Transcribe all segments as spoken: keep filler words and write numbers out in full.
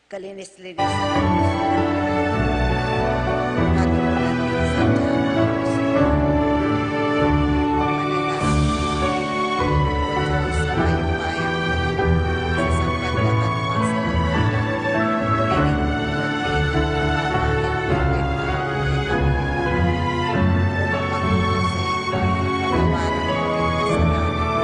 Kalinis-linis na ng puso namin. Katurunan minsan niya ang puso. Manalangin kami, O Diyos, sa mayupayang sasangkatang at pasalamatan. Ngunit ang kapamilya ng kapamilya ng kapamilya ng kapamilya.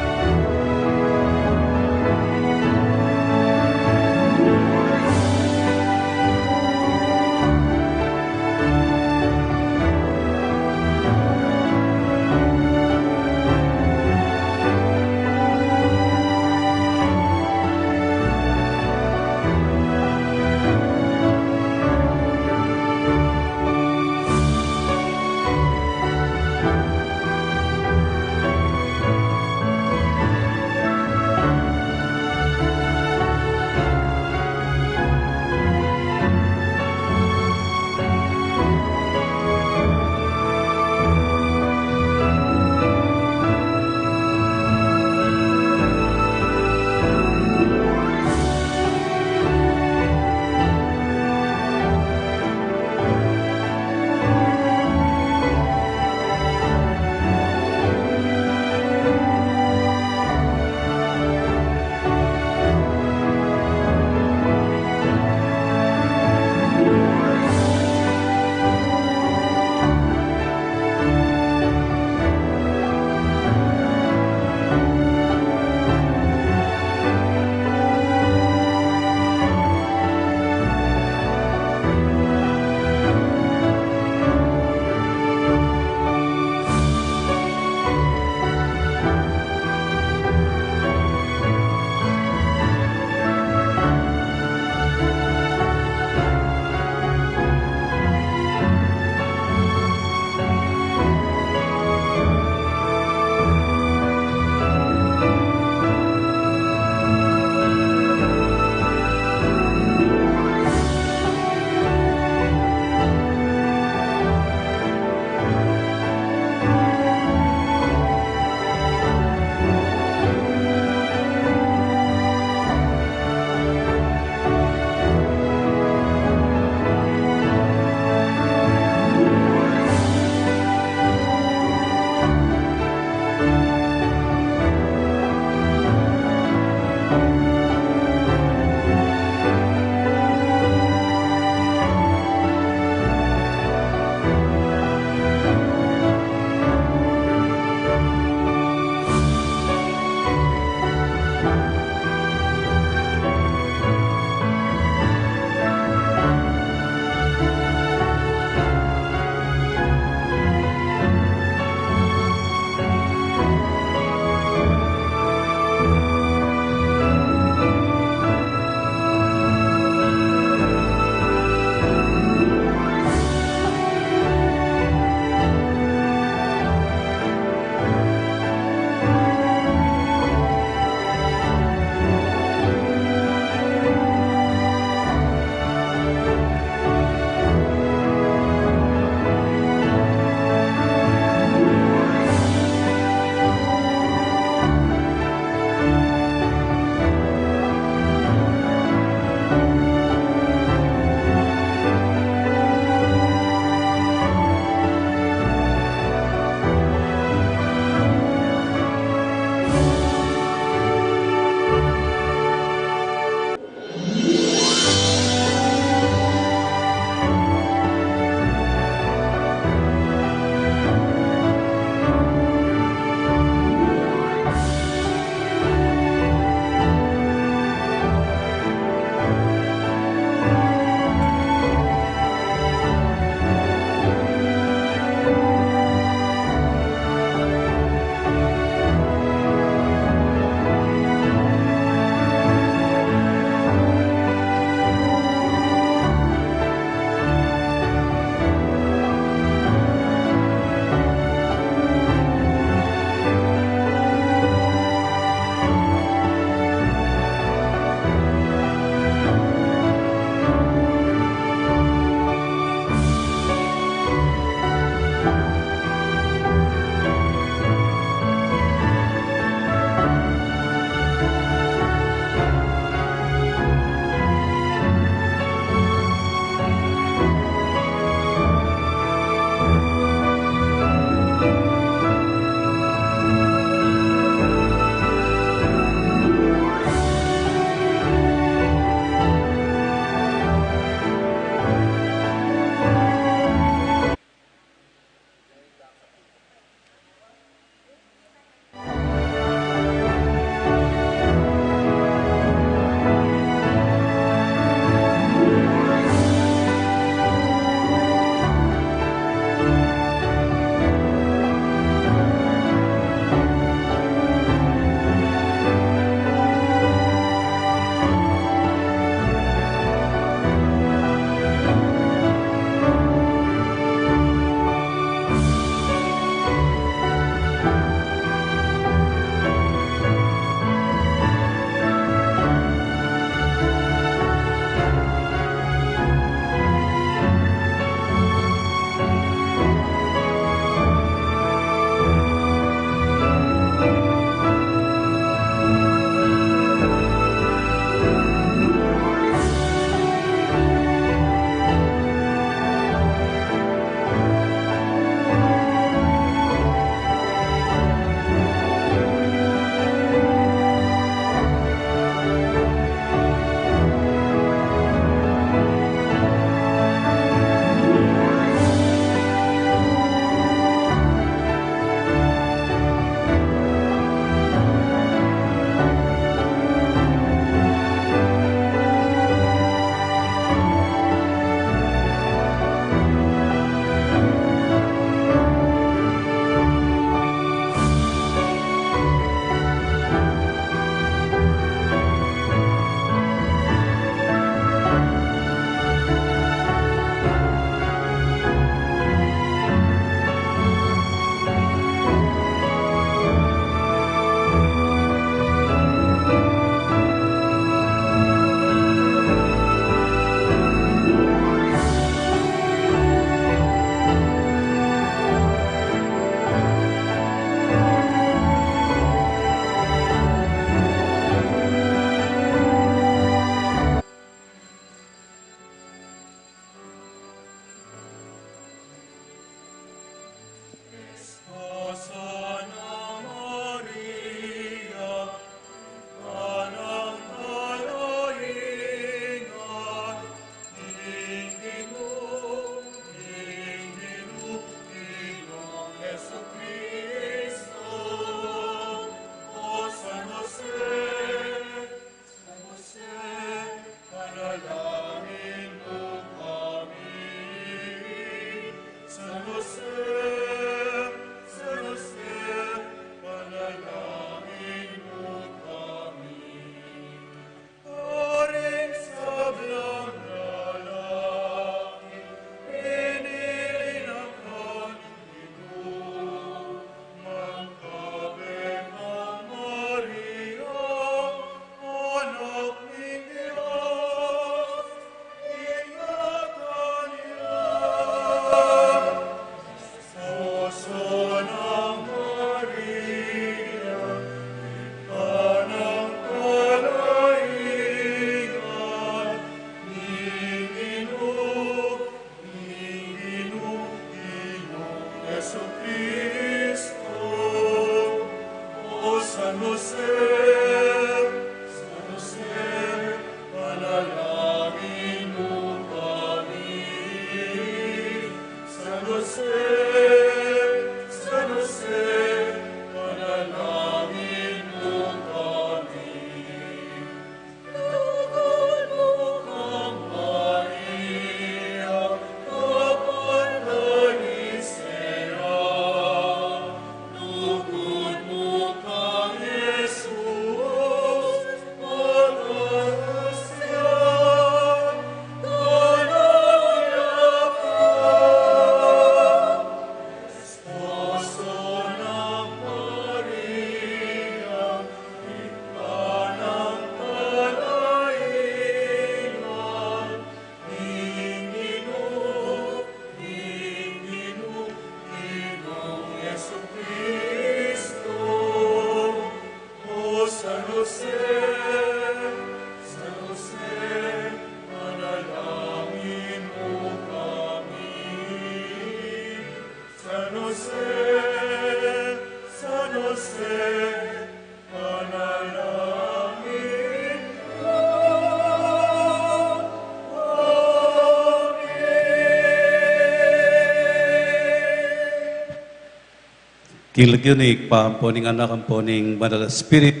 King lagyu ning Ibpa, ampo ning Anak, ampo ning Banal a Espiritu.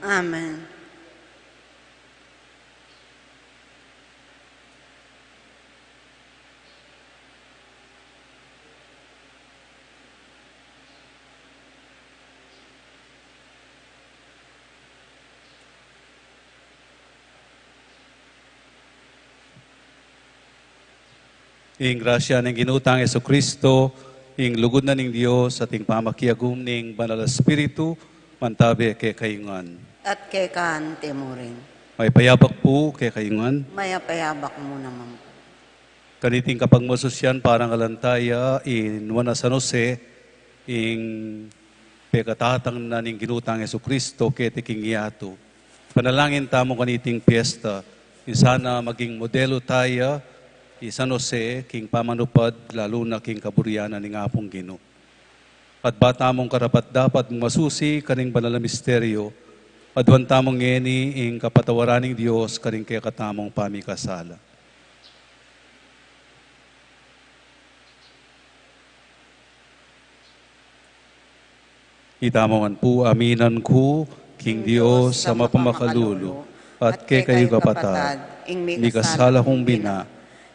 Amen. Ing grasya ning Ginu tang Jesucristo, ing lugud na ning Dios, at ing pamakiagum ning Banal a Espiritu, mantabe kekayu ngan. At keka mu rin. Mayap a abak pu kekayu ngan. Mayap a abak mu naman pu. Kaniting kapagmasusian, parangalan taya i Nuan a San Jose, ing pekatatang na ning Ginu tang Jesucristo keti king yatu. Panalangin tamu kaniting piesta, ing sana maging modelu taya i San Jose king pamanupad, lalu na king kaburian na ning Apung Ginu. At ba tamung karapat-dapat masusi karing banal a misteryo, aduan tamu ngeni ing kapatawaran ning Dios karing kekatamung pamikasala. Itamu ngan pu, aminan ku king Dios a mapamakalulu, at kekayu kapatad, ing mikasala kung bina,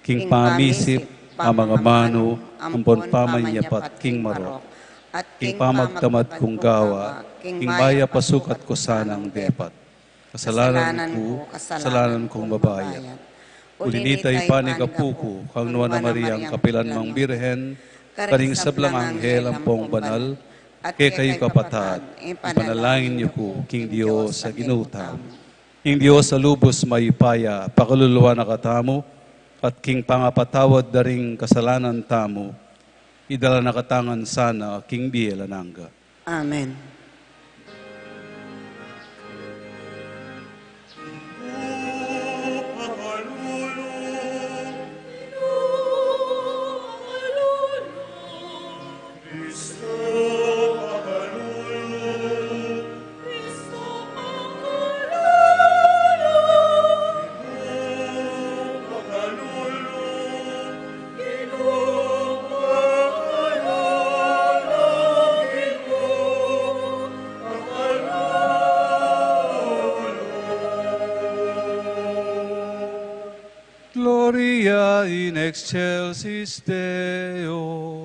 king pamisip, pamangamanu, ampon pamanyapat king marok, at king pamagtamad kung gawa, king mayap a sukat ku sanang depat. Kasalanan ku, kasalanan kung mabayat. Uli nita, ipanyawad ku kang Nuan a Mariang kapilan mang Birhen, karing sablang anghel ampong banal, at kekayu kapatad, ipanalangin yu ku king Dios a Ginu tamu. Ing Dios a lubus mayupaya, pakaluluan na katamu, at king pangapatawad da ring kasalanan tamu, idala na katamu ngan sana king bie alang angga. Amen. Gloria in excelsis Deo.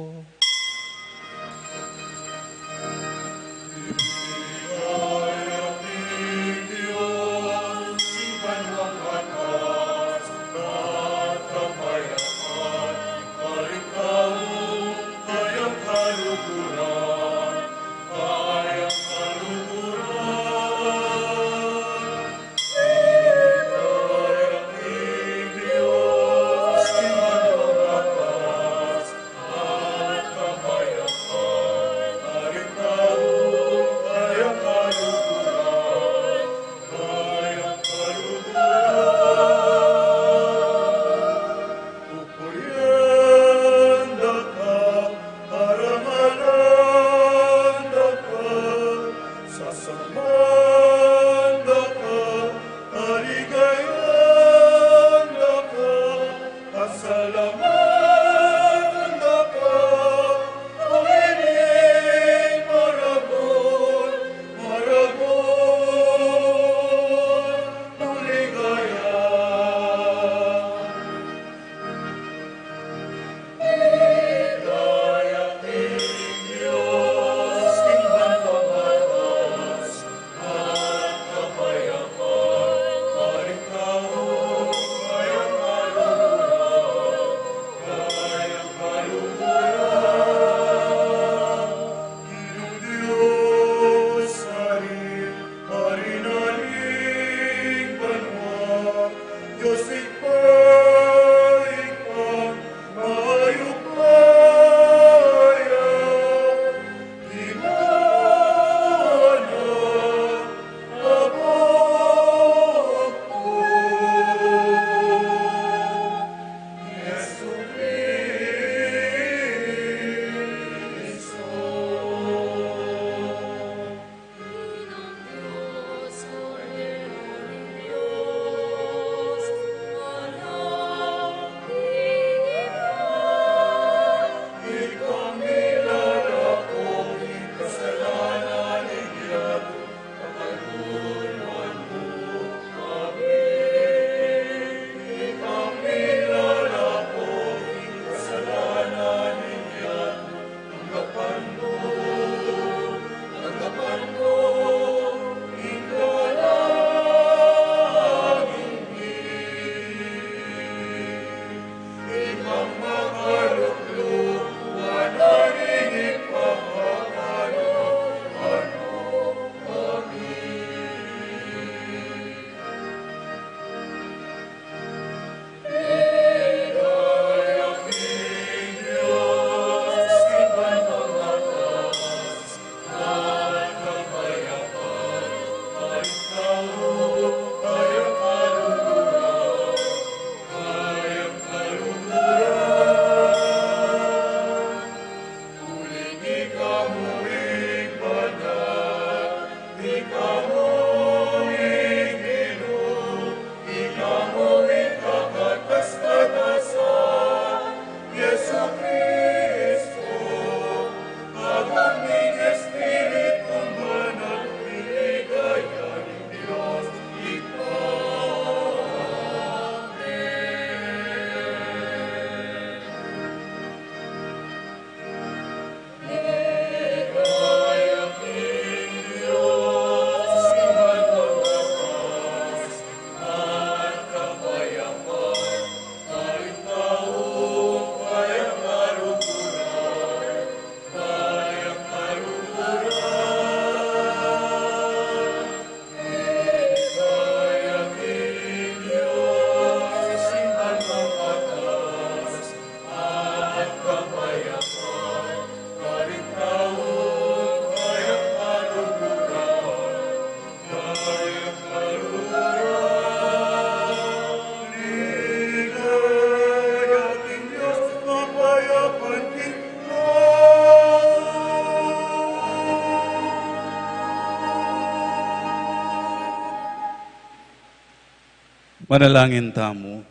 Manalangin tamu.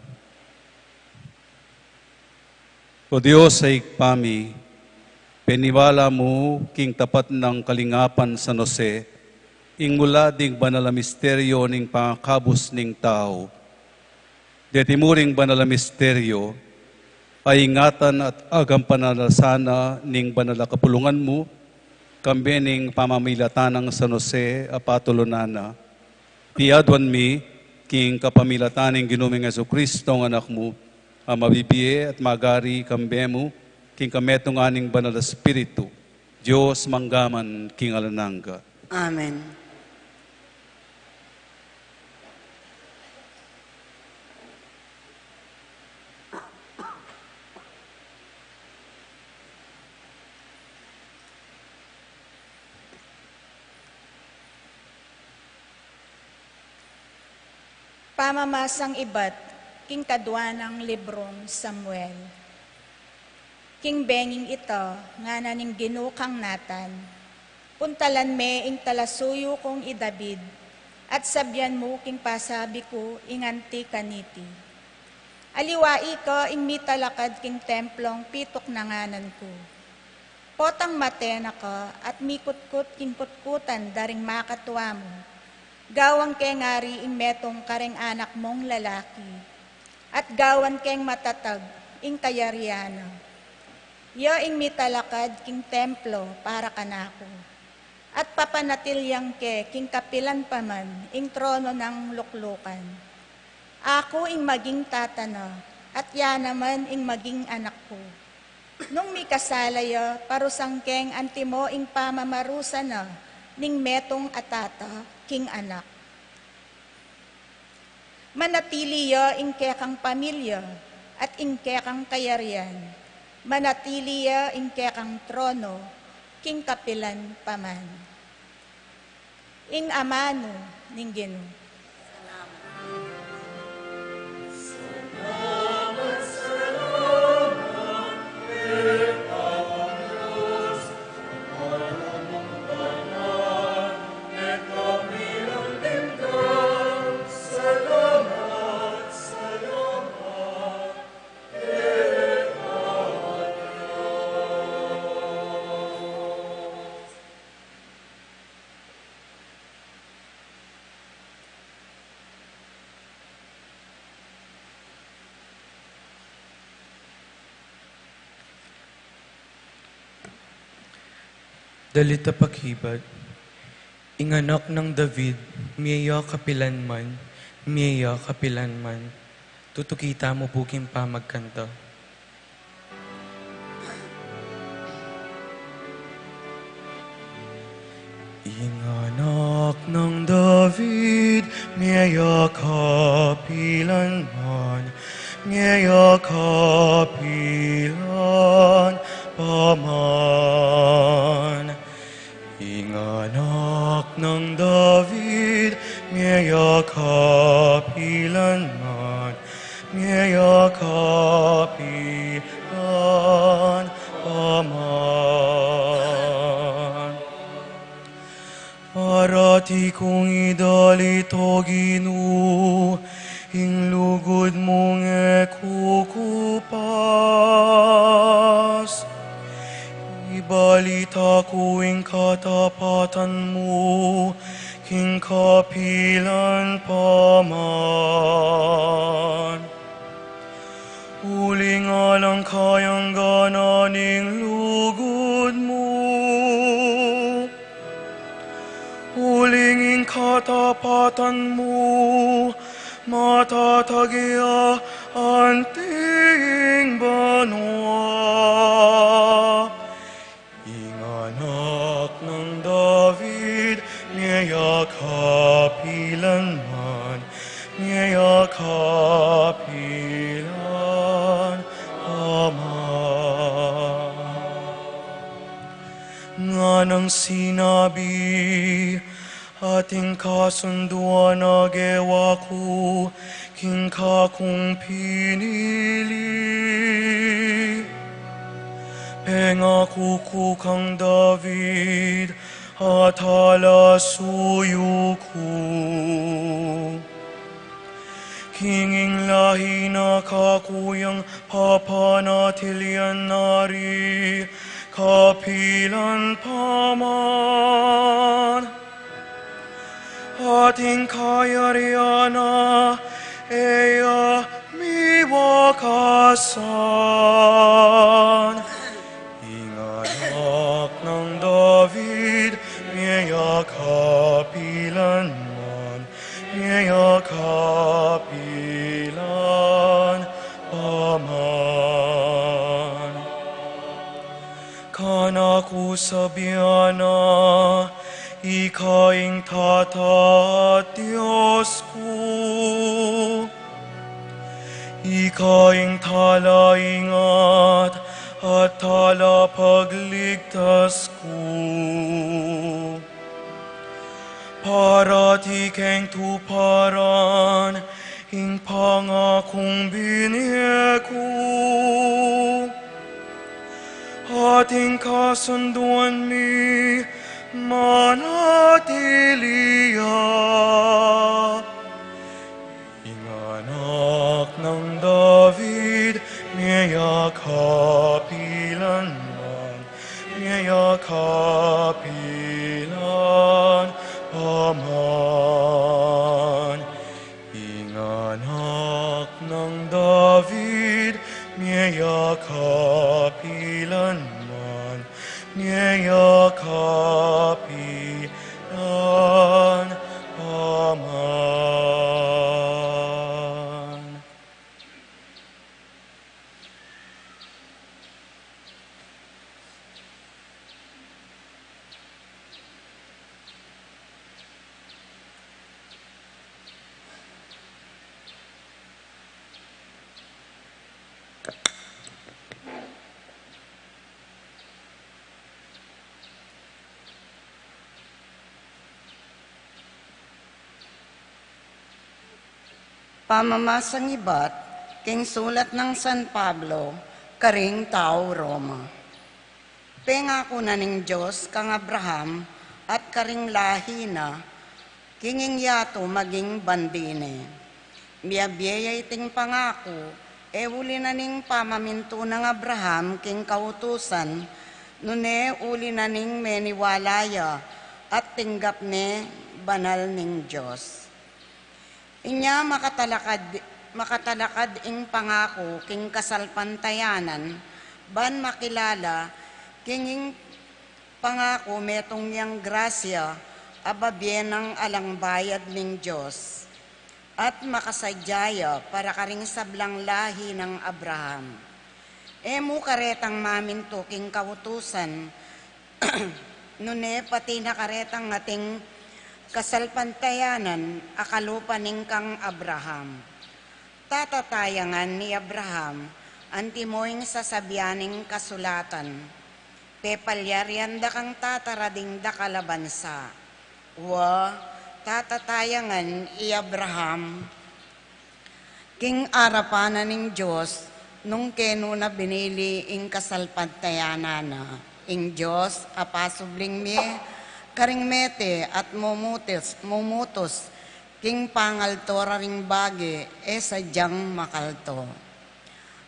O Dios a Ibpa mi, peniwala mu king tapat nang kalingapan San Jose ing mula ding banal a misteryo ning pangakabus ning tau. Deti mu ring banal a misteryo, aingatan at agampanan na la sana ning banal a kapulungan mu, kambe ning pamamilatan nang San Jose a patulunan na. Piaduan mi, king kapamilatan ning Ginu ming Jesucristo, a Anak mu, a mabibie at magari kambe mu, king kametungan ning Banal a Espiritu, Dios mangga man king alang angga. Amen. Pamamasang ibat king kadua nang librung Samuel. King benging ita, ngana ning Ginu kang Natan, puntalan me ing talasuyu kung i David, at sabian mu king pasabi ku ing anti kaniti. Aliwa ika ing mitalakad king templung pituk nanganan ku. Potang mate na ka at mikutkut king kutkutan da ring makatua mu, gawan ke ngari ing metung kareng anak mung lalaki, at gawan keng matatag ing kayarian na. Ya ing mitalakad king templo para kanaku, at papanatilian ke king kapilan pa man ing trono nang luklukan. Aku ing maging tata na, at ya naman ing maging anak ku. Nung mikasala ya, parusan keng antimo ing pamamarusan na ning metung a tata king anak. Manatili ya ing kekang pamilya at ing kekang kayarian. Manatili ya ing kekang trono king kapilan pa man. Ing amanu ning Ginu. Dalit a pakibat. Ing anak nang David, mie ya kapilan man, mie ya kapilan man. Tutuki tamu pu king pamagkanta. Ing anak nang David, mie ya kapilan man, mie ya kapilan pa man. Ing anak nang David, mie ya kapilan man, mie ya kapilan pa man. Parati kung idalit, O Ginu, ing lugud mung e kukupas. Ibalita ku ing katapatan mu king kapilan pa man. Uling alang kayang gana ning lugud mu, uling ing katapatan mu matatag ya anting banua. Ing anak nang David, mie ya kapilan man, mie ya kapilan pa man. Nganang sinabi, ating kasunduan a gewa ku king kakung pinili. Pengaku ku kang David, a talasuyu ku. King ing lahi na kaku yang papanatilian na ri kapilan pa man. At ing kayarian na e ya miwakasan. Ing anak nang David, mie ya kapilan man, mie ya kapilan pa man. Kanaku sabian na, ika ing Tata at Dios ku. Ika ing talaingat at talapagligtas ku. Parati keng tuparan ing pangakung binie ku. At ing kasunduan mi manatili ya. Ing anak nang David, mie ya kapilan man, mie ya kapilan pa man. Ing anak nang David, mie ya kapilan man, mie ya kapilan pa man. Pamamasang ibat king sulat nang San Pablo karing tau Roma. Pengaku na ning Dios kang Abraham at karing lahi na, king ing yatu maging bandi ne. Miabie ya iting pangaku, e uli na ning pamamintu nang Abraham king kautusan, nune uli na ning meniwala ya at tinggap ne banal ning Dios. Inya makatalakad, makatalakad ing pangaku king kasalpantayanan, ban makilala king ing pangaku metung yang grasya a babie nang alang bayad ning Dios, at makasadya ya para karing sablang lahi nang Abraham. E mu karetang mamintu king kautusan, nune pati na karetang ating kasalpantayanan a kalupa ning kang Abraham. Tatatayangan i Abraham antimo ing sasabian ning kasulatan, pepalyarian da kang tatara ding dakal a bansa. Wa, tatatayangan i Abraham king arapan na ning Dios, nung kenu na binili ing kasalpantayanan na. Ing Dios a pasubling mie karing mete at mumutus, mumutus king pangalto ra ring bage e sadyang makalto.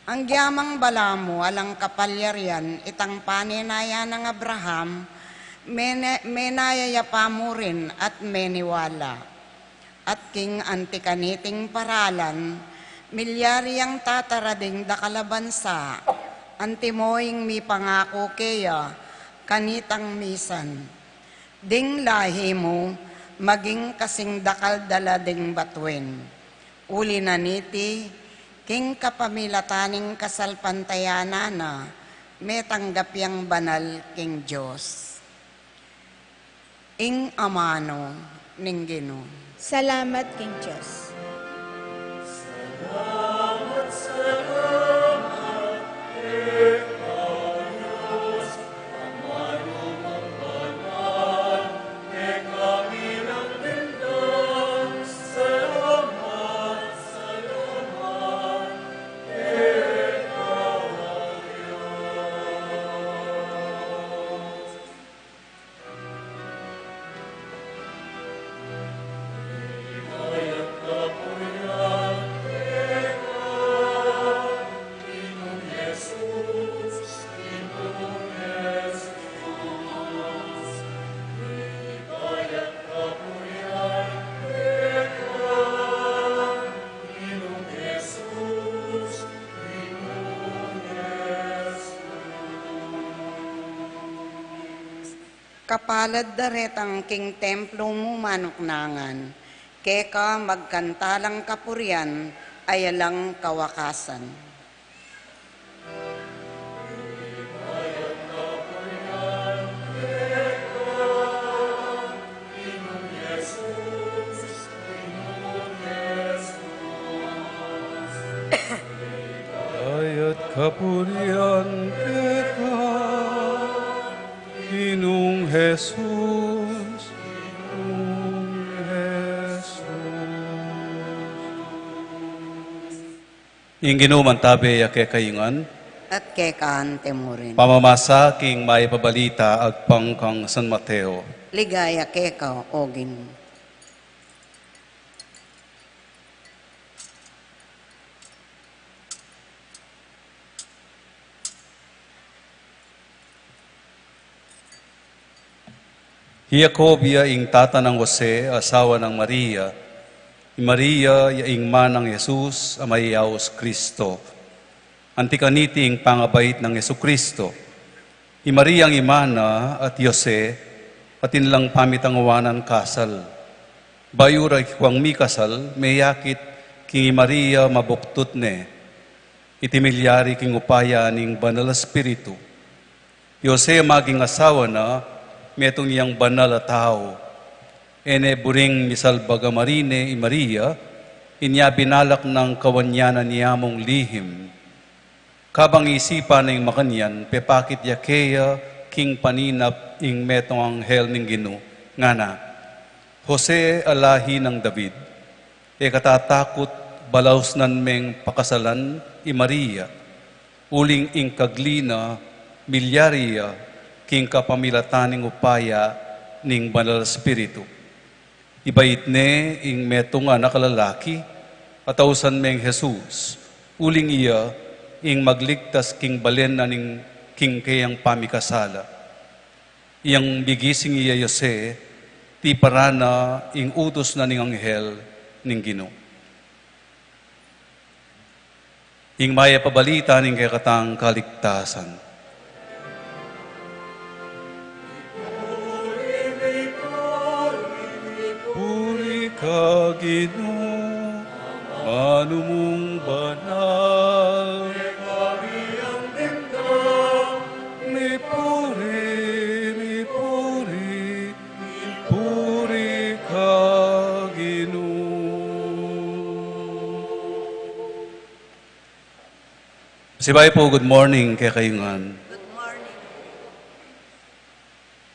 Anggyamang balamu alang kapalyarian itang panenayan nang Abraham, mene-, menaya ya pa mu rin at meniwala. At king anti kaniting paralan, milyari yang tatara ding dakal a bansa, antimo ing mipangaku keya kanitang misan. Ding lahi mu maging kasing dakal da la ding batuin. Uli na niti, king kapamilatan ning kasalpantayanan na, metanggap yang banal king Dios. Ing amanu ning Ginu. Salamat king Dios. Kapalad da retang king templo mu manuknangan, keka magkanta lang kapurian a alang kawakasan. Ay at kapurian keka, Ginung Jesus, Ginung Jesus. Ing Ginu mantabe ya kekayu ngan. At keka mu rin. Pamamasa king Mayap a Balita agpang kang San Mateo. Ligaya keka, O Ginu. Hi Jacob ya ing tata nang Jose, asawa nang Maria. I Maria ya ing ima nang Jesus a mayayaus Kristo. Anti kaniti ing pangabait nang Jesu-Kristo. I Mariang ima na at i Jose, atin lang pamitanguanan kasal. Bayu ra ikwang mikasal, meyakit king i Maria mabuktut ne. Iti milyari king upaya ning Banal a Espiritu. I Jose maging asawa na, metung yang banal a tau. E ne buring misalbag a marine i Maria, inya binalak nang kawan ya na niamung lihim. Kabang isipan na ing makanyan, pepakit ya keya king paninap ing metung anghel ning Ginu, ngana, Jose a lahi nang David, e ka tatakut balausnan meng pakasalan i Maria, uling ing kagli na milyari ya king kapamilatan ning upaya ning Banal a Espiritu. Ibait ne ing metung a anak a lalaki, at ausan meng Jesus, uling iya ing magligtas king balen na ning king keyang pamikasala. Iyang migising iya i Jose, tiparan na ing utus na ning anghel ning Ginu. Ing Mayap a Balita ning kekatang kaligtasan. Puri ka, Ginu, manumung banal. Mipuri, mipuri, mipuri ka, Ginu. Sibay pu, good morning kekayu ngan. Good morning.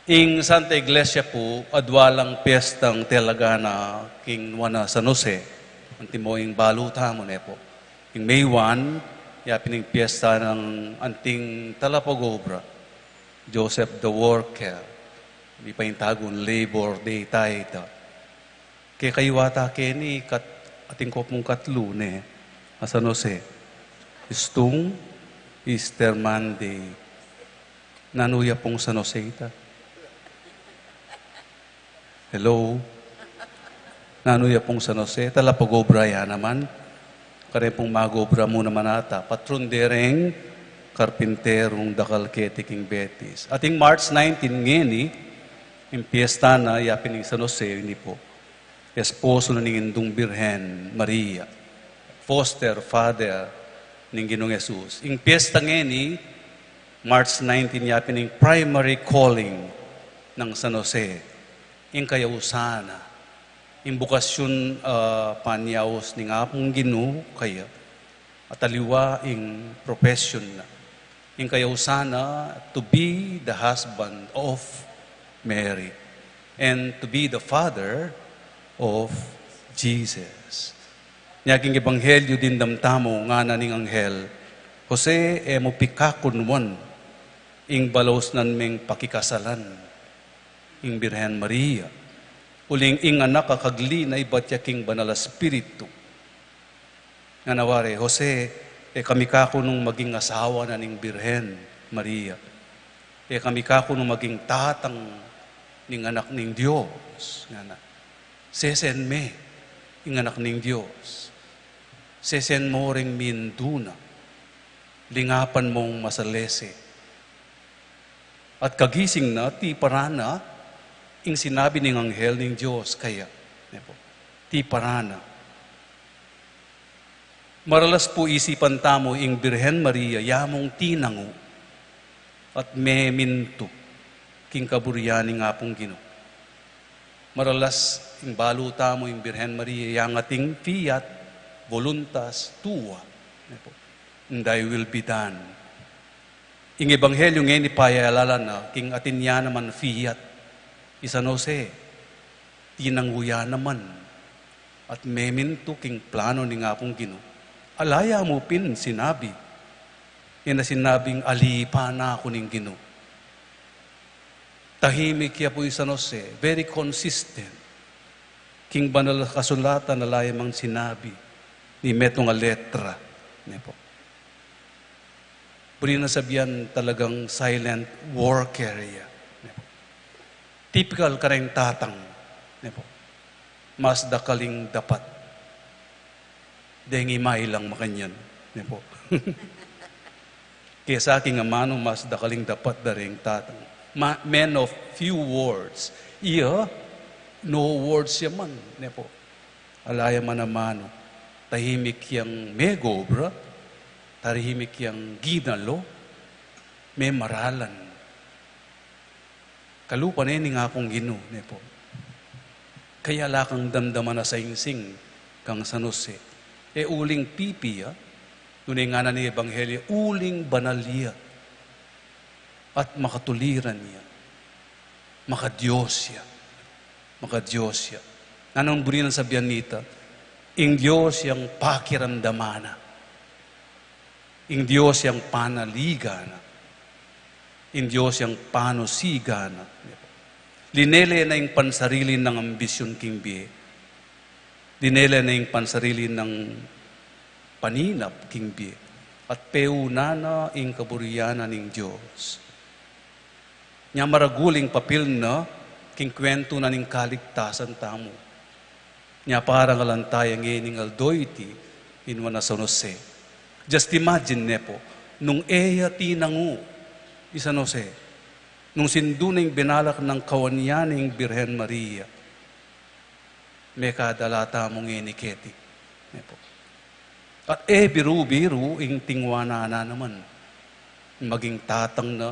Ing Santa Iglesia pu, adwa lang piestang talaga na king nuan a San Jose. Antimo ing balu tamu ne pu. Ing May one, yapin ing piesta nang anting talapag-obra, Joseph the Worker. Mipaintagun Labor Day tamu ita. Kekayu ata keni kat-, atin ku pung katlu ne, a San Jose. Istung, Easter Monday. Nanu ya pung San Jose ita? Hello? Nanu ya pung San Jose? Talapag-obra ya naman. Kareng pung mag-obra mu naman ata. Patron de reng karpinterung dakal keti king Betis. Ating March nineteen ngeni, ing piesta na yapin ning San Jose, ini pu. Esposo na ning Indung Birhen Maria, foster father ning Ginung Jesus. Ing piesta ngeni, March nineteen, yapin ing primary calling nang San Jose, ing kayausan na, ing bukasyun, ah, panyaus ning Apung Ginu kaya, at aliwa ing profession na. Ing kayausan na, to be the husband of Mary and to be the father of Jesus. Nya king Ebanghelyo dimdam tamu, ngana ning anghel, Jose, e mu pikakunuan ing balausnan meng pakikasalan ing Birhen Maria. Uling ing anak a kagli na ibat ya king Banal a Espiritu. Ngana wari, Jose, e ka mikakunung maging asawa na ning Birhen Maria. E ka mikakunung maging tatang ning Anak ning Dios. Ngana, sesen me ing Anak ning Dios. Sesen mo ring mindu na. Lingapan mong masalese. At kagising na, tiparan na ing sinabi ning anghel ning Dios kaya. Ne pu. Tiparan na. Maralas pu isipan tamu ing Birhen Maria ya mung tinangu at memintu king kaburian ning Apung Ginu. Maralas ing balu tamu ing Birhen Maria yang ating fiat voluntas tua. Ne pu. And thy will be done. Ing ebanghelyu ngeni payalala na king atin ya naman fiat i San Jose, tinangu ya naman at memintu king plano ning Apung Ginu. Ala ya mu pin sinabi, e na sinabing alipan na ku ning Ginu. Tahimik ya pu i San Jose, very consistent king banal a kasulatan. Ala ya mang sinabi ni metung a letra. Ne pu. Buri nang sabian talagang silent worker ya. Ne pu. Typical kareng tatang. Ne pu. Mas dakal ing dapat deng ima ilang makanyan. Ne pu. Kesa king amanu, mas dakal ing dapat da reng tatang. Ma-, man of few words. Iya, no words ya man. Ne pu. Ala ya man amanu. Tahimik yang megobra, tahimik yang ginalo, memaralan. Kalupa ne ning Apung Ginu, ne pu. Kaya ala kang damdaman a saingsing kang San Jose. E uling pipi ya, nune ngana ning ebanghelyu, uling banal ya. At makatuliran ya. Makadyos ya. Makadyos ya. Nanung buri nang sabian nita, ing Dios yang pakiramdaman na. Ing Dios yang panaligan na. Ing Dios yang panusigan na. Linele na ing pansarili nang ambisyun king bie. Linele na ing pansarili nang paninap king bie. At peuna na ing kaburian na ning Dios. Nya maragul ing papil na king kwentu na ning kaligtasan tamu. Nya parangalan taya ngening aldo iti, inwan a San Jose. Just imagine ne pu, nung e ya tinangu i San Jose, nung sindu na ing binalak nang kawan ya ning Birhen Maria, mekadala tamu ngeni keti. Ne pu. At e biru-biru ing tingwanan na naman. Maging tatang na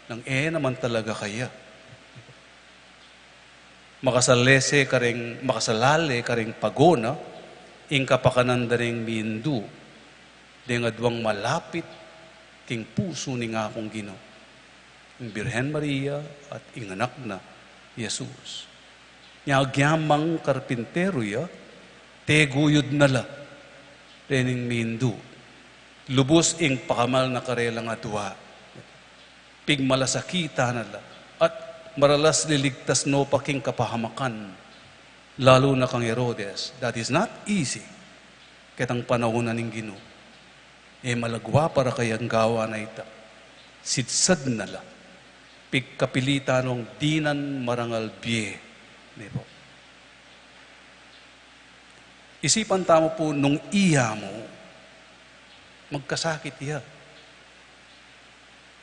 nang e naman talaga kaya. Makasalese kareng, makasalale kareng pagona, ing kapakanan da reng mindu, deng aduang malapit king pusu ning Apung Ginu. Ing Birhen Maria at ing anak na, Jesus. Nya agyamang karpinteru ya, teguyud na la rening mindu. Lubus ing pakamal na karelang adua. Pigmalasakitan na la. At maralas liligtas no pa king kapahamakan. Lalu na kang Herodes. That is not easy. Ketang panaun na ning Ginu. E malagwa para kayang gawan a ita. Sidsad na la. Pigkapilitan nong dinan marangal bie. Ne pu. Isipan tamu pu nung iya mu, magkasakit ya.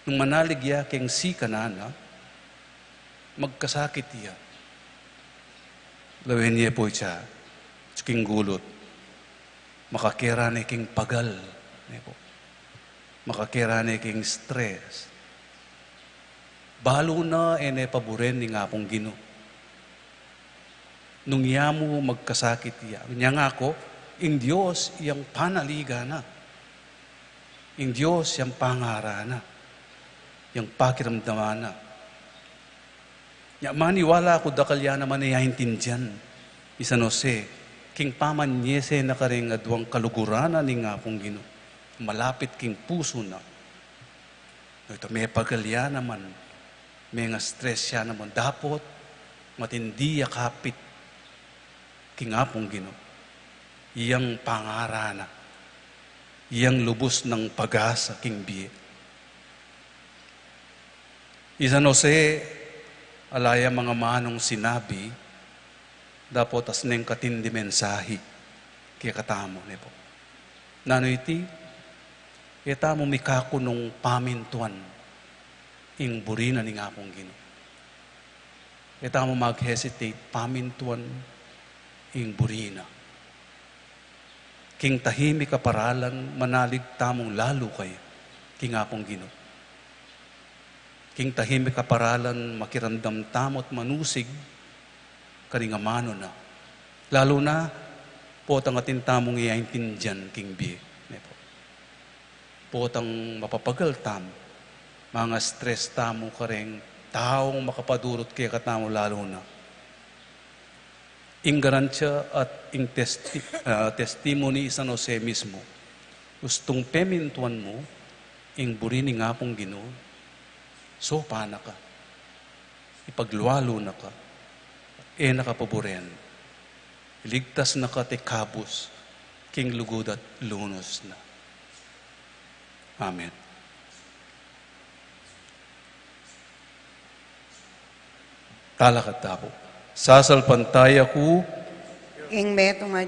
Nung manalig ya keng sikanan na, magkasakit ya. Lawen ye pu itsa, king gulut. Makakera ne king pagal, ne pu. Makakera ne king stress. Balu na e ne paburen ning Apung Ginu. Nung iya mu magkasakit ya. Nya ngaku, ing Dios yang panaligan na. Ing Dios yang pangaran na. Yang pakiramdaman na. Nya maniwala ku dakal ya naman e ya intindian i San Jose, king pamanyese na karing aduang kaluguran na ning Apung Ginu. Malapit king pusu na. Ita mepagal ya naman, menga-stress ya naman, dapot matindi ya kapit king Apung Ginu. Yang pangaran na, yang lubus nang pag-asa king bie. I San Jose, ala ya mangamanung sinabi, dapot asneng katindi mensahi kekatamu, ne pu. Nanu iti, e tamu mikaku nung pamintuan. ing buri na ning Apung Ginu. E tamu mag-hesitate pamintuan ing buri na. King tahimik a paralan, manalig tamung lalu kaya king Apung Ginu. King tahimik a paralan, makiramdam tamu't manusig karing amanu na. Lalu na, potang atin tamung e aintindian king bie. Ne po. Potang mapapagal tamu, manga-stress tamu kareng taung makapadurut kekatamu lalu na. Ing garantiya at ing testi-, ah, testimony i San Jose mismu. Ustung pemintuan mu ing buri ning Apung Ginu, sopan na ka, ipaglualu na ka, e na ka paburen, iligtas na ka at ikabus king lugud at lunus na. Amen. Talakad tamu pu. Sasalpantaya ku ing metung a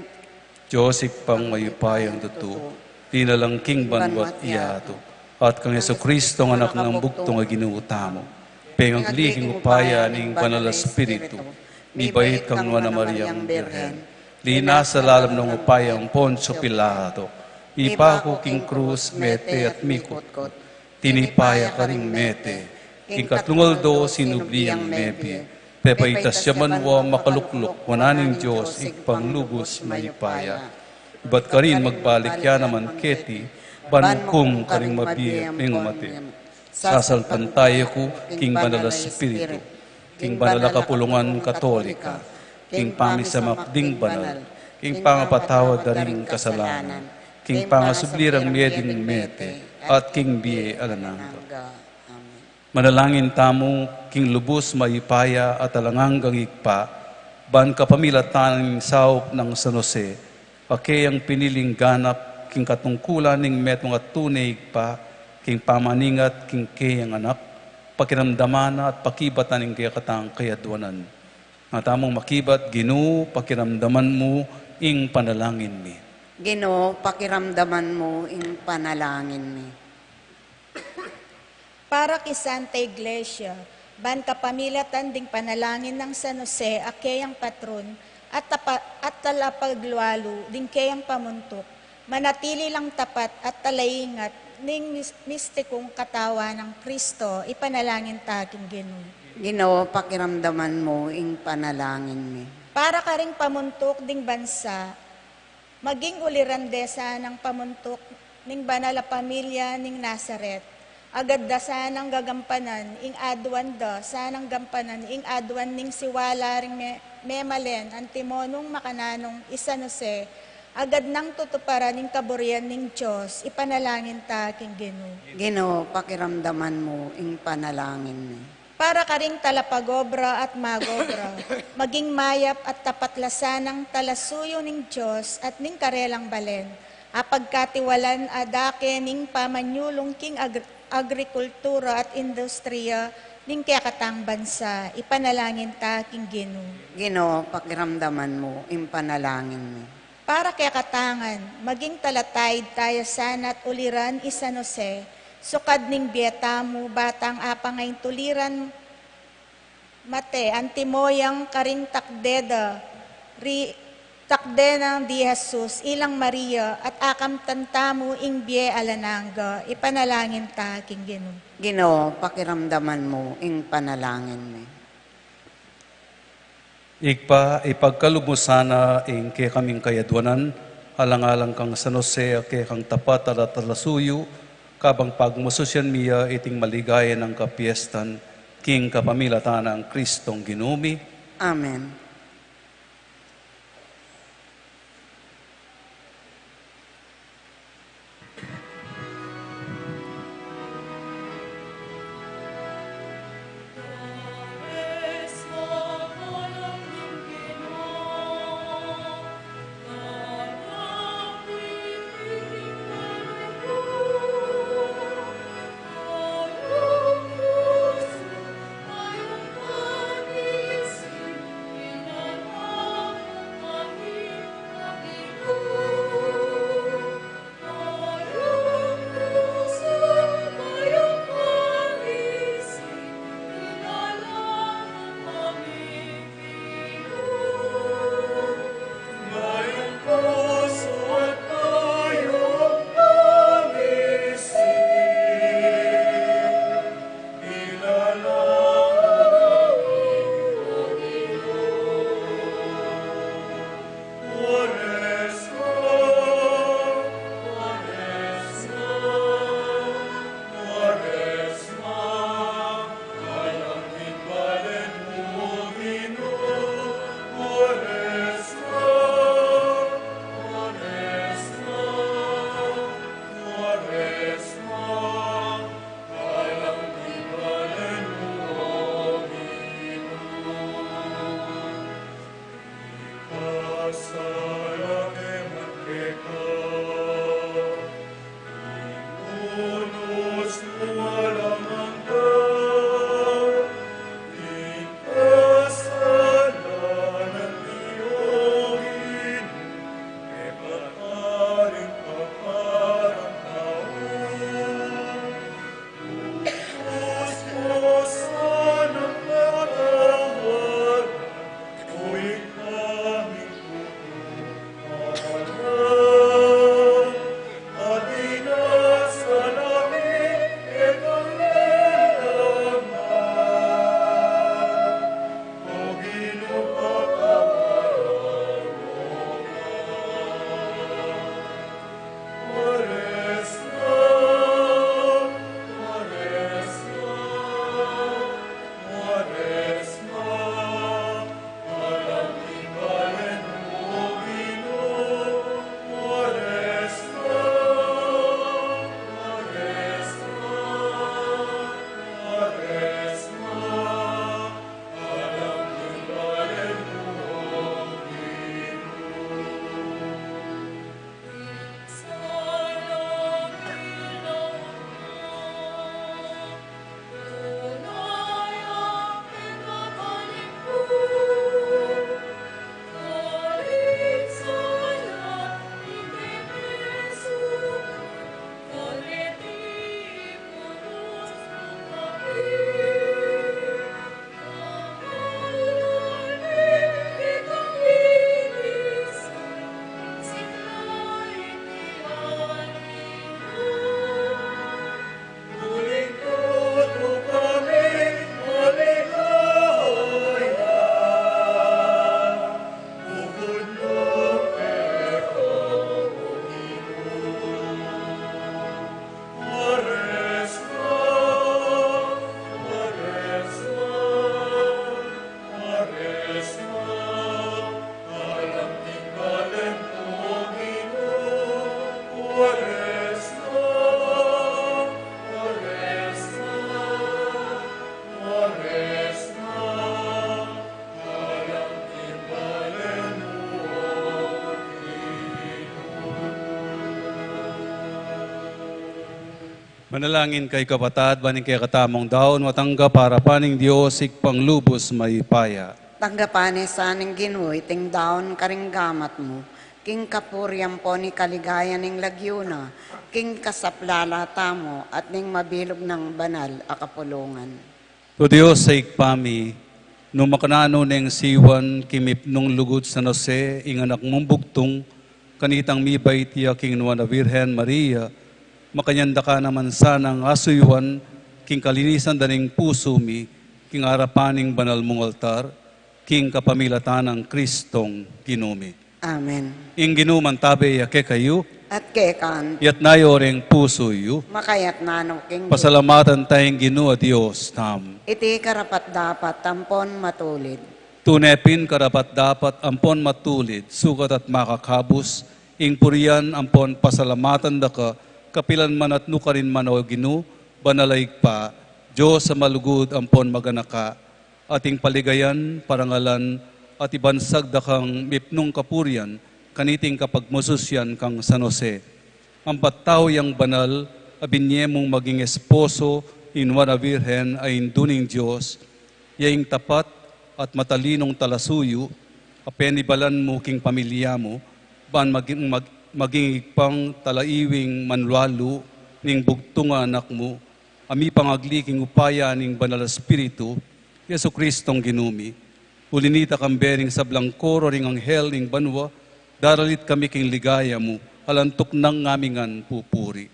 Dios Ibpang mayupayang tutu, linalang king banua't yatu, at kang Jesucristo a Anak nang bugtung a Ginu tamu, pengagli king upaya ning Banal a Espiritu, mibait kang Nuan a Mariang Birhen, linasa lalam ning upayang Poncio Pilato, mipaku king krus, mete at mikutkut, tinipa ya karing mete, king katlung aldo sinubli yang mebie, pepaitas ya banua, makalukluk wanan ning Dios Ibpang lubus mayupaya. Ibat karin magbalik ya naman keti, ban mukum karing mabie ming mate. Sasalpantaya ku king Banal a Espiritu, king banal a kapulungan Katolika, king pamisamak ding banal, king pangapatawad da ring kasalanan, king pangasubli rang mie ding mete, at king bie alang angga. Amen. Manalangin tamu king lubus mayupaya at alang anggang Ibpa, ban kapamilatan ning saup nang San Jose, a keyang piniling ganap king katungkulan ning metung a tune Ibpa, king pamaningat king keyang Anak, pakiramdaman na at pakibatan ing kekatang kayaduanan. Nga tamung makibat, Ginu, pakiramdaman mu ing panalangin mi. Ginu, pakiramdaman mu ing panalangin mi. Para ki Santa Iglesia, ban kapamilatan ding panalangin nang San Jose a keyang patrun at tapa-, at talapaglualu ding keyang pamuntuk, manatili lang tapat at talaingat ning mis-, mistikung katawan nang Kristo, ipanalangin ta king Ginu. Ginu, pakiramdaman mu ing panalangin mi. Para karing pamuntuk ding bansa, maging uliran de sanang pamuntuk ning banal a pamilya ning Nazaret. Agad da sanang gagampanan ing aduan da, sanang gampanan ing aduan ning siwala ring me-, memalen, antimo nung makananung i San Jose, agad nang tutuparan ing kaburian ning Dios, ipanalangin ta king Ginu. Ginu, pakiramdaman mu ing panalangin mi. Para karing talapagobra at magobra, maging mayap at tapat la sanang talasuyu ning Dios at ning karelang balen, apagkatiwalan a dake ning pamanyulung king agri-, agrikultura at industriya ning kekatang bansa, ipanalangin ta king Ginu. Ginu, pakiramdaman mu ing panalangin mi. Para kekatang ngan, maging talataid taya sana at uliran i San Jose, sukad ning bie tamu, batang apang a intuliran mate, antimo yang karing takde da, ri-, takde nang di Jesus, ilang Maria, at akamtan tamu ing bie alang angga, ipanalangin ta king Ginu. Ginu, pakiramdaman mu ing panalangin mi. Ibpa, ipagkalub mu sana ing kekaming kayaduanan, alang-alang kang San Jose a kekang tapat a talasuyu, kabang pagmasusyan mi ya iting maligaya nang kapiestan, king kapamilatan nang Kristong Ginu mi. Amen. Manalangin kayu, kapatad, ban ing kekatamung daun matanggap arapan ning Dios Ibpang lubus mayupaya. Tanggapan na sa ning Ginu iting daun karing gamat mu, king kapurian ampon ing kaligayan ning lagyu na, king kasaplalan tamu at ning mabilug nang banal a kapulungan. O Dios a Ibpa mi, nung makananu neng siwan king mipnung lugud San Jose, ing anak mung bugtung, kanitang mibait ya king Nuan a Virgen Maria, makanyan da ka naman sanang asuyuan king kalinisan da ning pusu mi, king arapan ning banal mung altar, king kapamilatan nang Kristong Ginu mi. Amen. Ing Ginu mantabe ya kekayu. At keka naman. Itas yu reng pusu yu. Makatas na no king Ginu. Pasalamatan taya ing Ginu a Dios tamu. Iti karapat-dapat ampon matulid. Tune pin karapat-dapat ampon matulid, sukat at makakabus, ing purian ampon pasalamatan da ka, kapilan man at nukarin man, o Ginu, banal a Ibpa, Dios a malugud ampon maganaka, at ing paligayan, parangalan, at ibansag da kang mipnung kapurian, kaniting kapagmasusian kang San Jose. Ampat tau yang banal, a binye mung maging esposo ning Nuan a Virgen a Indu ning Dios, ya ing tapat at matalinung talasuyu, a penibalan mu king pamilya mu, ban maging, mag-, maging Ibpang talaiwing manlalu ning bugtung a anak mu, a mipangagli king upaya ning Banal a Espiritu, Jesucristong Ginu mi. Uli nita, kambe ring sablang koro ring anghel ning banua, daralit kami king ligaya mu, alang tuknang ngaming ngan pupuri.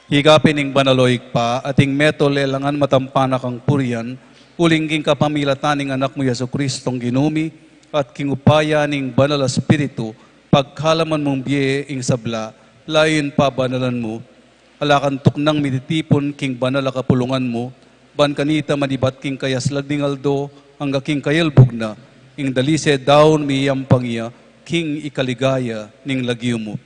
Ika pin ing banal, o Ibpa, ating meto lelangan matampan a kang purian, uling king kapamilatan ning Anak mu Jesucristong Ginu mi, at king upaya ning Banal a Espiritu, pagkalaman mung bie ing sabla, layun pabanalan mu. Ala kang tuknang mititipun king banal a kapulungan mu, ban kanita manibat king kayaslag ning aldo, angga king kayalbug na, ing dalise daun miyampang ya, king ikaligaya ning lagyu mu.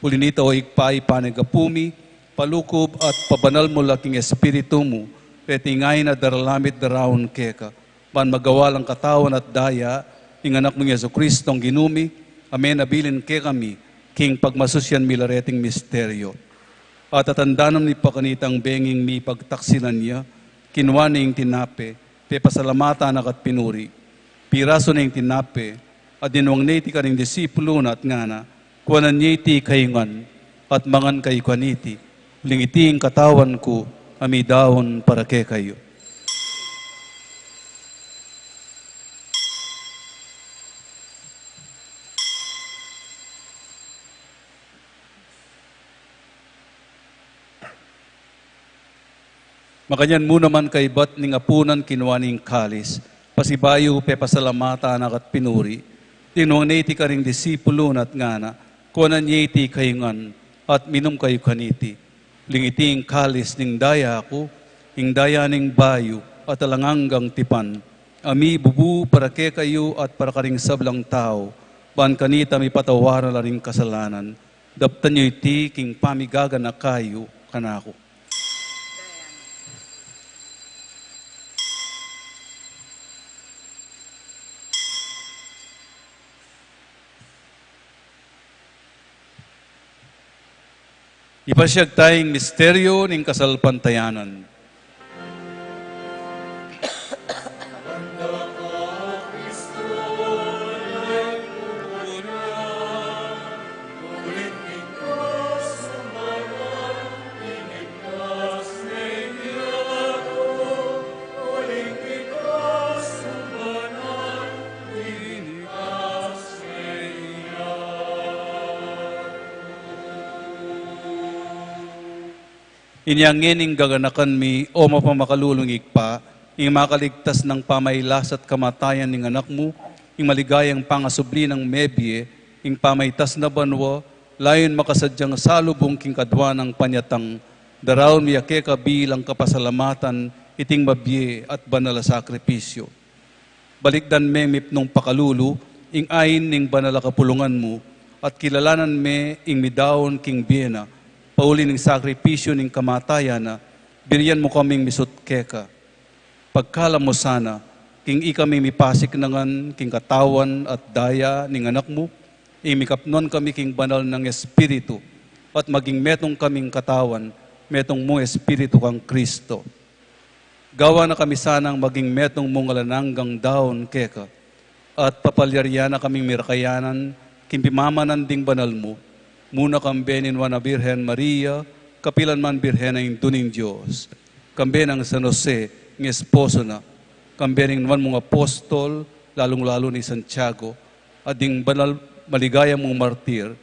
Uli nita, o Ibpa, ipanyawad mi, palukub at pabanal mu la king Espiritu mu, reting ain a daralan mi at daraun keka, ban magawa lang katawan at daya ning Anak mung Jesucristong Ginu mi, a menabilin kekami, king pagmasusian mi la reting misteryo. At atandanan mi pa kanitang benging mipagtaksilan ya, kinua ne ing tinape, pepasalamatan na ka't pinuri. Pirasu ne ing tinape, at dinwang ne iti karing disipulu na at ngana, kuanan ye iti kayu ngan, at mangan kayu kaniti, uling iti ing katawan ku, a midaun para kekayu. Makanyan mu naman kaibat ning apunan kinua ne ing kalis, pasibayu pepasalamatan na ka't pinuri, dinwang ne iti karing disipulu na at ngana, kuanan ye iti kayu ngan, at minum kayu kaniti. Uling iti ing kalis ning daya ku, ing daya ning bayu at alang anggang tipan, a mibubu para kekayu at para karing sablang tau, ban kanita mipatawaran la ring kasalanan. Daptan yu iti king pamigaganaka yu kanaku. Ipasyag taya ing misteryu ning kasalpantayanan. Inya ngeni ing gaganakan mi, o mapamakalulung Ibpa, ing makaligtas nang pamailas at kamatayan ning Anak mu, ing maligayang pangasubli nang mebie, ing pamaitas na banua, layun makasadyang salubung king kadua nang panyatang, daraun mi ya keka bilang kapasalamatan iting mabie at banal a sakripisyu. Balikdan me mipnung pakalulu ing ain ning banal a kapulungan mu, at kilalanan me ing midaun king bie na, pauli ning sakripisyu ning kamatayan na, birian mu kaming misut keka. Pagkalam mu sana, king ikami mipasiknangan king katawan at daya ning Anak mu, ing mikapnuan kami king banal nang Espiritu, at maging metung kaming katawan, metung mung Espiritu kang Kristo. Gawa na kami sanang maging metung mung alang anggang daun keka, at papalyarian na kaming mirakayanan king pimamanan ding banal mu, muna kambe ning Nuan a Birhen Maria, kapilan man Birhen a Indu ning Dios, kambe nang San Jose, ing esposo na, kambe ning nuan mung apostol, lalung-lalu nang Santiago, at ding banal maligaya mung martir,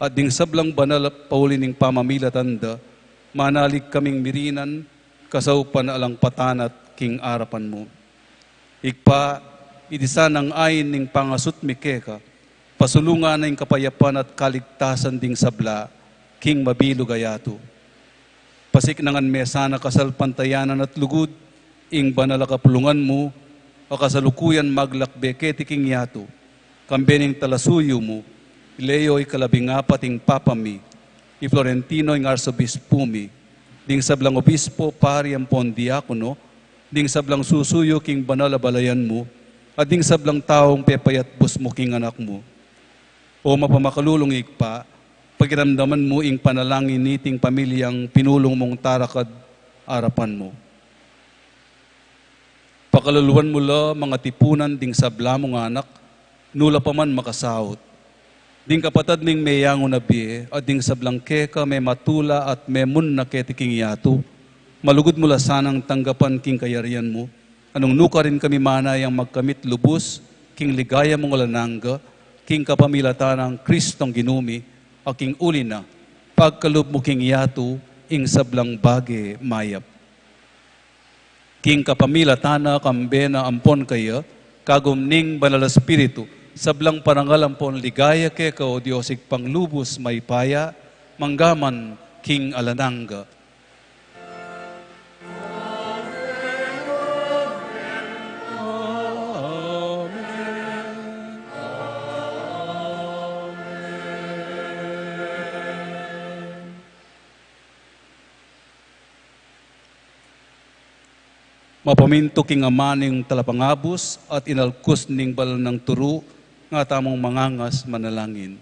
at ding sablang banal pauli ning pamamilatan da, manalig kaming mirinan, kasaupan alang patanat king arapan mu. Ibpa, iti sanang ain ning pangasut mi keka, pasulungan na ing kapayapan at kaligtasan ding sabla, king mabilug a yatu. Pasiknangan me sana kasalpantayanan at lugud, ing banal a kapulungan mu, a kasalukuyan maglakbe keti king yatu, kambe ning talasuyu mu, i Leo ikalabing apat ing Papa mi, i Florentino ing Arsobispu mi, ding sablang obispo, pari ampon diakono, ding sablang susuyu king banal a balayan mu, at ding sablang taung pepayatbus mu king Anak mu. O mapamakalulung Ibpa, pakiramdaman mu ing panalangin niting pamilyang pinulung mung tarakad arapan mu. Pakaluluan mu la mangatipunan ding sabla mung anak, nu la pa man makasaut. Ding kapatad ming meyangu na bie, at ding sablang keka mematula at memunna keti king yatu, malugud mu la sanang tanggapan king kayarian mu, a nung nukarin kami manayang magkamit lubus king ligaya mung alang angga, king kapamilatan nang Kristong Ginu mi, a king uli na, pagkalub mu king yatu ing sablang bage mayap. King kapamilatan na, kambe na ampon kaya, kagum ning Banal a Espiritu, sablang parangal ampon ligaya keka, o Dios Ibpang lubus mayupaya, mangga man king alang angga. Mapamintu king Ama ning Talapangabus at inalkus ning banal nang turu, nga tamung mangangas manalangin.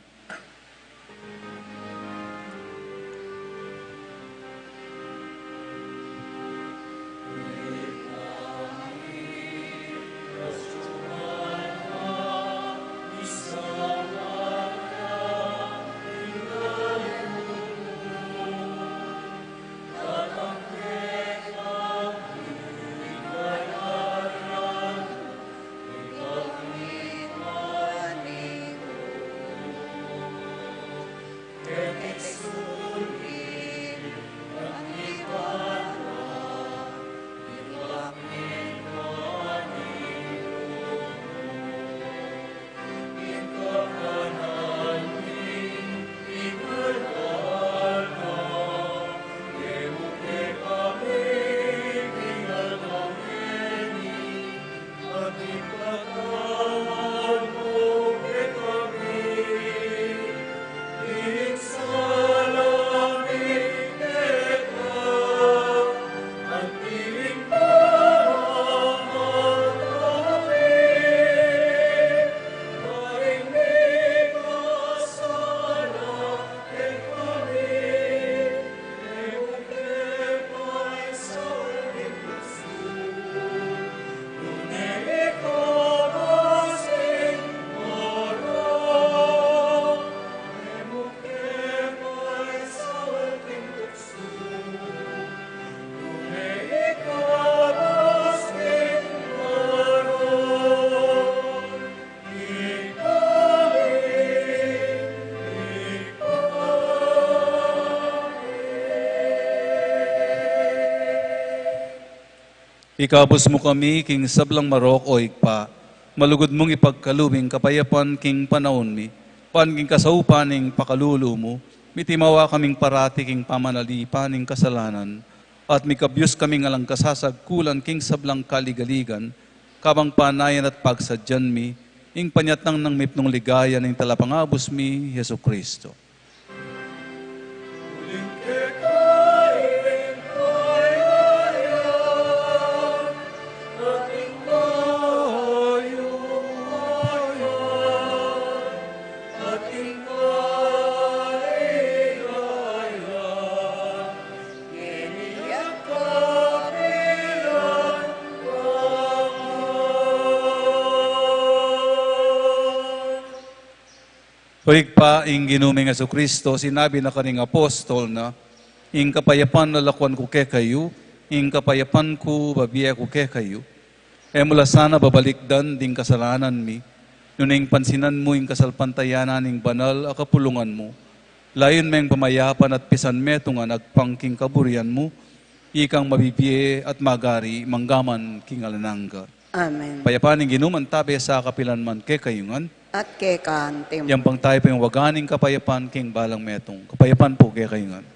Ikabus mu kami king sablang marok, o Ibpa, malugud mung ipagkalub ing kapayapan king panaun mi, ban king kasaupan ning pakalulu mu, mitimawa kaming parati king pamanalipan ning kasalanan, at mikabyus kaming alang kasasagkulan king sablang kaligaligan, kabang panayan at pagsadyan mi ing panyatang nang mipnung ligaya ning Talapangabus mi, Jesucristo. O Ibpa, ing Ginu ming Jesucristo, sinabi na karing apostol na, "Ing kapayapan lalakuan ku kekayu, ing kapayapan ku babie ku kekayu." E mu la sana babalikdan ding kasalanan mi, nune ing pansinan mu ing kasalpantayanan ning banal a kapulungan mu. Layun meng pamayapan at pisanmetungan agpang king kaburian mu, ikang mabibie at magari manggaman king alang angga. Amen. Kapayapan ning Ginu mantabe sa kapilan man kekayu ngan. At keka antimu. Yang pang tayu pung waga ning kapayapan king balang metung. Kapayapan pu kekayu ngan.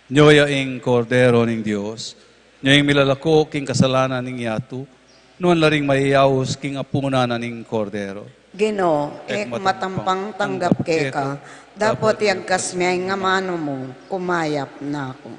Nyo ya ing Kordero ning Dios, nyo ing milalako king kasalanan ning yatu, nuan la ring mayayaus king apunan na ning Kordero. Ginu, e ku matampang tanggap keka, dapot iyagkas me ing amanu mu, kumayap na ku.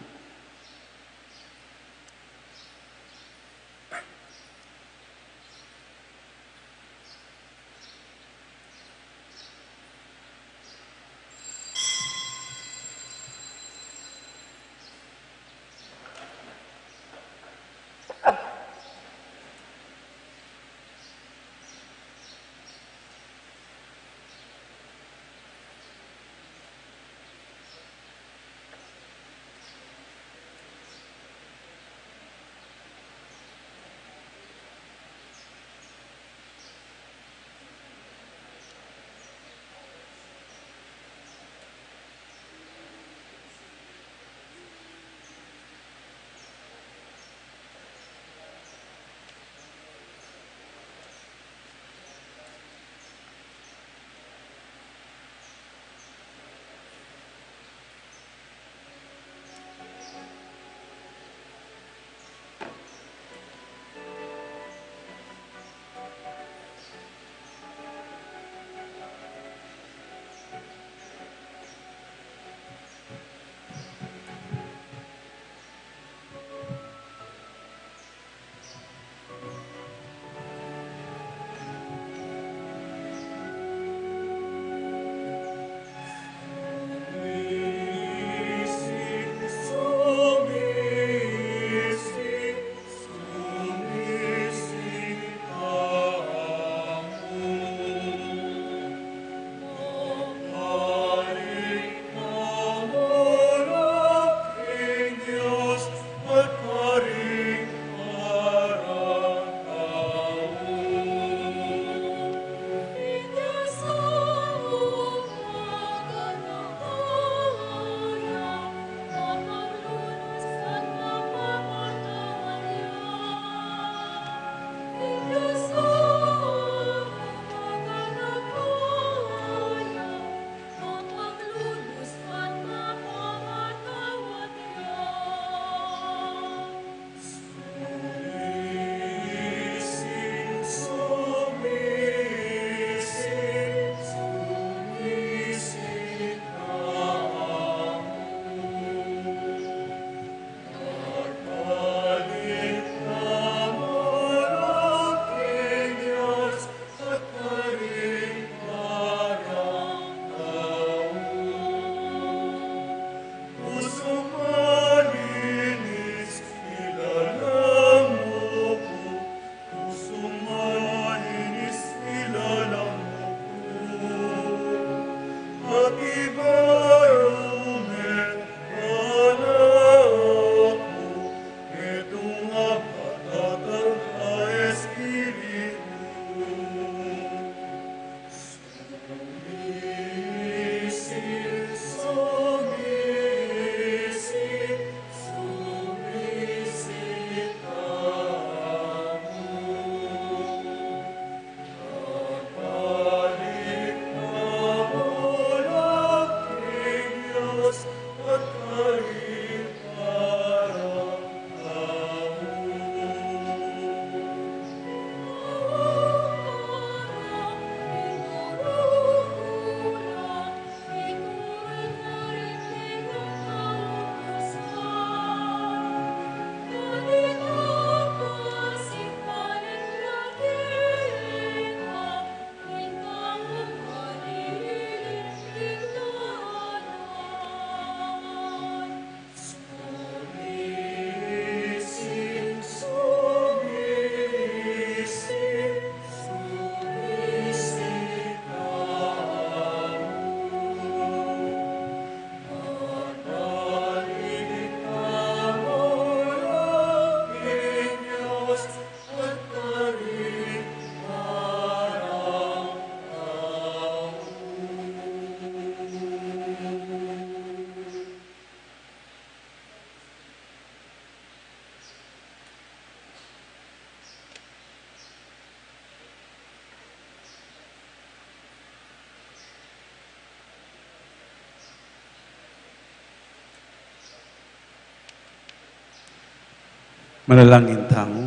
Manalangin tamu.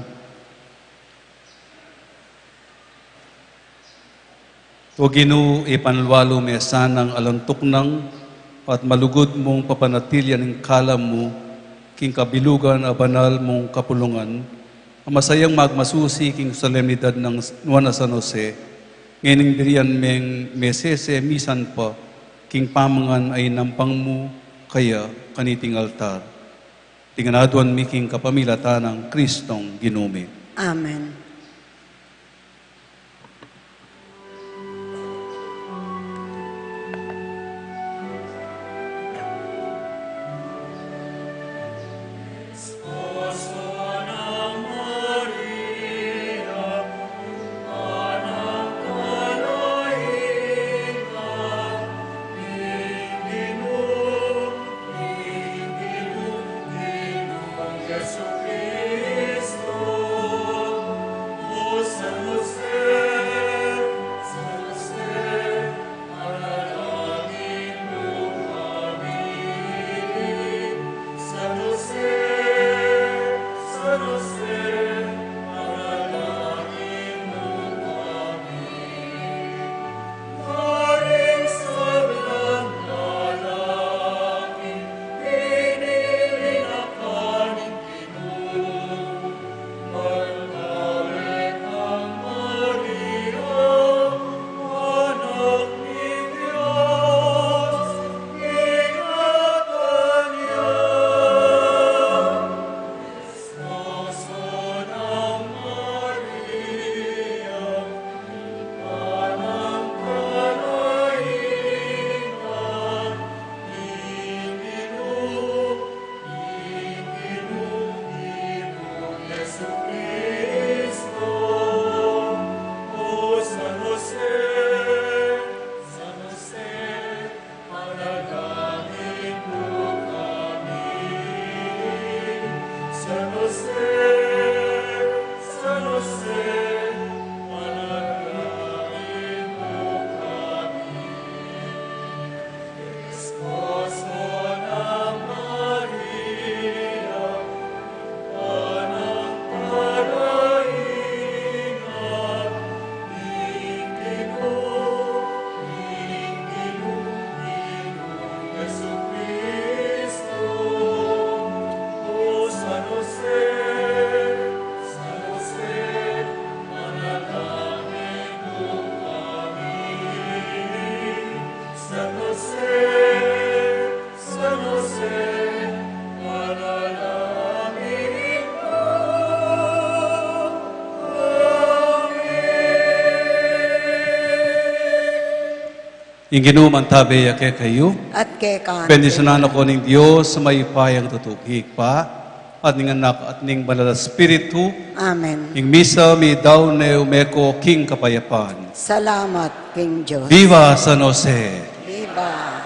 O Ginu, ipanlualu me sanang alang tuknang at malugud mung papanatilian ing kalam mu king kabilugan a banal mung kapulungan, a masayang magmasusi king solemnidad nang nuan a San Jose, ngening dirian meng mesese misan pa king pamangan a inampang mu kaya kaniting altar. Iti ngan aduan mi king kapamilatan nang Kristong Ginu mi. Amen. Ing Ginu mantabe ya kekayu. At keka naman. Bendisyunan na kayu ning Dios a mayupayang tutu, king Ibpa, at ning Anak, at ning Banal a Espiritu. Amen. Ing misa midaun ne, ume ko king kapayapan. Salamat king Dios. Viva San Jose! Viva!